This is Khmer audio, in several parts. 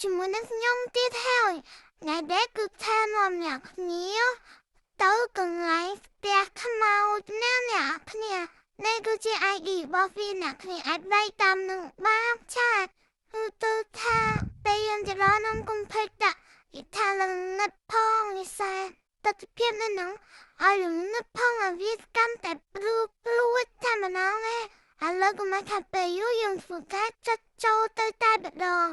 ជាមួយនឹងខ្ញុំទៀតហើយថ្ងៃនេះគឺថានាំអ្នកគ្នាទៅកន្លែងផ្ទះខ្មោចណាអ្នកគ្នានេះគឺជា ID របស់វាអ្នកគ្នាអាចវាយតាមនឹងបានឆាតគឺទៅថាពេលយើងចរនំកុំភ្លេចដាក់យថាលងឹតផងនិសាទស្សនភាពនៅនឹងឲ្យលងឹតផងឲ្យវាកាន់តែព្រួព្រួតែម្ដងឯងឥឡូវកុំឲ្យខាត់ពេលយូរយើងធ្វើការចាត់ចូលទៅតែម្ដង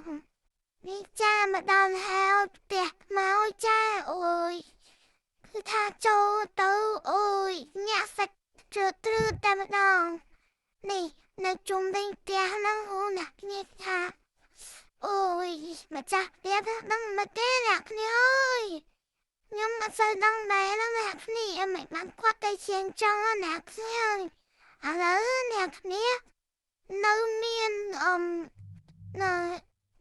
នេះចាមកដល់ហើយផ្ទះខ្មោចចាអូយគឺថាចូលទៅអូយញាក់សាច់ជ្រើទ្រើតែម្ដងនេះនៅជុំវិញផ្ទះហ្នឹងអូអ្នកគ្នាថាអូយម្ចាស់ផ្ទះហ្នឹងមកទេអ្នកគ្នាអើយខ្ញុំអត់សូវដឹងដែរណាអ្នកគ្នាមិនបានគាត់ទៅជាងចង់អ្នកគ្នាឥឡូវអ្នកគ្នានៅមានអឹមនៅ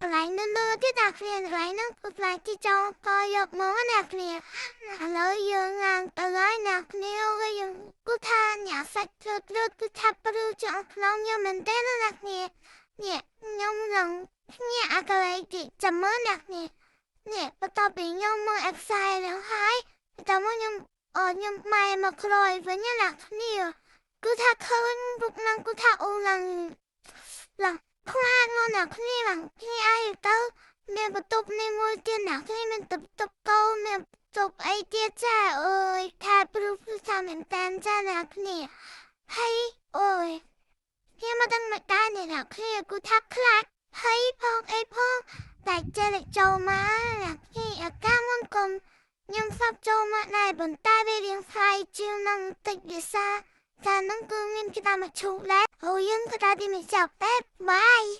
កន្លែងនៅលើទៀតអ្នកគ្នាកន្លែងហ្នឹងគឺកន្លែងទីចង់ក៏យកមកអ្នកគ្នាឥឡូវយើងឡើងទៅហើយអ្នកគ្នាយើងគឺថាញាក់សាច់ត្រួតគឺថាព្រឺចង់ក្នុងខ្ញុំមែនទេណាអ្នកគ្នានេះខ្ញុំនឹងញាក់អាកន្លែងទីចាំមើលអ្នកគ្នានេះបន្ទាប់ពីខ្ញុំមក Excel แล้วហើយតែមកខ្ញុំអខ្ញុំម៉ែមកក្រោយវិញណាអ្នកគ្នាគឺថាឃើញពុកនឹងគឺថាអូឡើងឡើងខ្លាចមកអ្នកគ្នាឡើងគ្នាឲ្យទៅមានបន្ទប់នេះមួយទៀតអ្នកគ្នាមានបន្ទប់កោមានបន្ទប់អីទៀតចាអើយថាព្រោះថាមែនតានចាអ្នកគ្នាហើយអូយខ្ញុំមកដឹងមកតានេះអ្នកគ្នាគឺថាខ្លាចហើយផងអីផងតែចេះចូលមកអ្នកគ្នាអាកាមុនកុំខ្ញុំសាប់ចូលមកដែរប៉ុន្តែវារៀងថ្លៃជាងនឹងតិចវិសាថានឹងគឺមានគេតាមមកឈូកដែរហើយយើងក៏ដល់ទីមិនចាប់បែបបាយ។